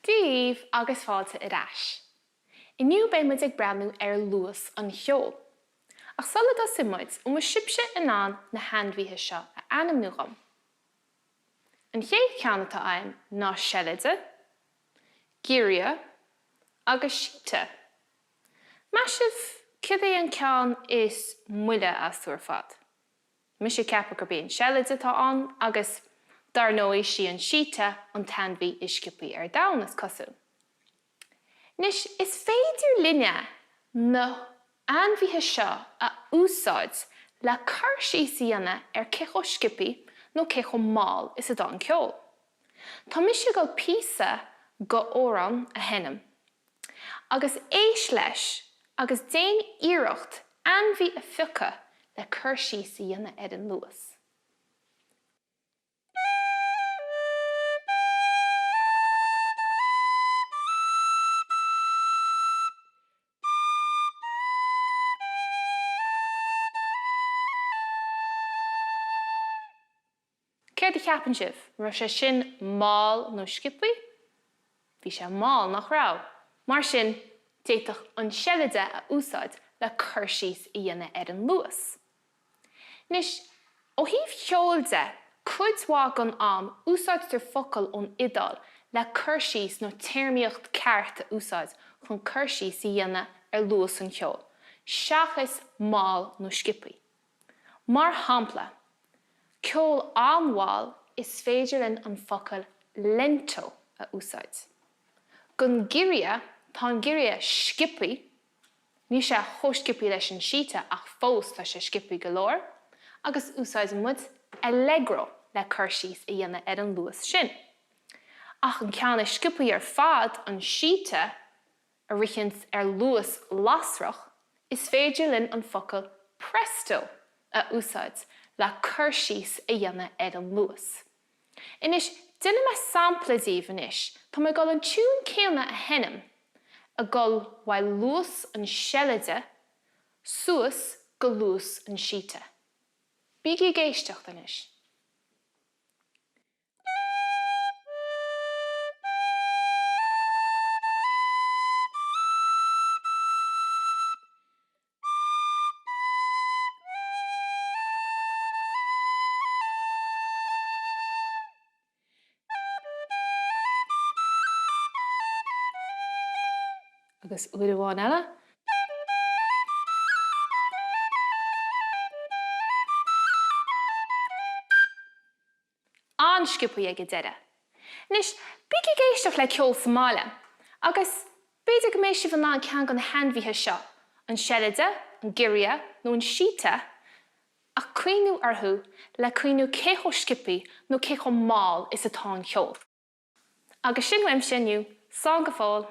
Dia dhaoibh agus fáilte ar ais. Inniu beidh muid ag breathnú ar luas an cheoil. Ach sula dtosaíonn muid, an bhfuil sibhse in ann na hainmhithe seo a ainmniú dhom? An chéad cheann atá agam ná seilide, giorria agus síte. Meas sibh cad é an ceann is moille astu ar fad? Mise ag ceapadh gurb é an seilide atá ann agus, dar ndóigh, sí an síte an t-ainmhí is sciobthaí ar domhan, is cosúil. Anois, is féidir linne na hainmhithe seo a úsáid le cur síos a dhéanamh ar cé chomh sciobthaí nó cé chomh mall is atá an ceol. Tá mise ag dul píosa go amhrán a sheinm. Agus éist leis agus déan iarracht ainmhí a phiocadh le cur síos a dhéanamh ar an luas. Céard a cheapann sibh? An raibh sé sin mall nó sciobthaí? Bhí sé mall, nach raibh? Mar sin, d'fhéadfadh an seilide a úsáid le cur síos a dhéanamh ar an luas. Anois, ó thaobh cheoil de, cuid mhaith den am úsáidtear focail ón Iodáil le cur síos nó téarmaíocht ceart a úsáid chun cur síos a dhéanamh ar luas an cheoil, seachas mall nó sciobthaí. Mar shampla, ceol an-mhall, is féidir linn an focal lento a úsáid. Don giorria, tá an giorria sciobthaí, níl sé chomh sciobthaí leis an síte ach fós tá sé sciobthaí go leor, agus úsáideann muid allegro le cur síos a dhéanamh ar an luas sin. Ach an ceann is sciobthaí ar fad, an síte, a ritheanns ar luas lasrach, is féidir linn an focal presto a úsáid le cur síos a dhéanamh ar an luas. Anois, déanfaidh mé sampla díbh anois, tá mé ag dul an tiún céanna a sheinm, ag dul uaidh luas an seilide suas go luas an síte. Bígí ag éisteacht anois. Agus uair amháin eile. An-sciobthaí ag an deireadh. Anois, bígí ag éisteacht le ceol sa mbaile, agus b'fhéidir go mbeidh sibh in ann ceann de na hainmhithe seo, an seilide, an giorria nó an síte, a cuimhniú orthu le cuimhniú cé chomh sciobthaí nó cé chomh mall is atá an ceol. Agus sin uaimse inniu, slán go fóill!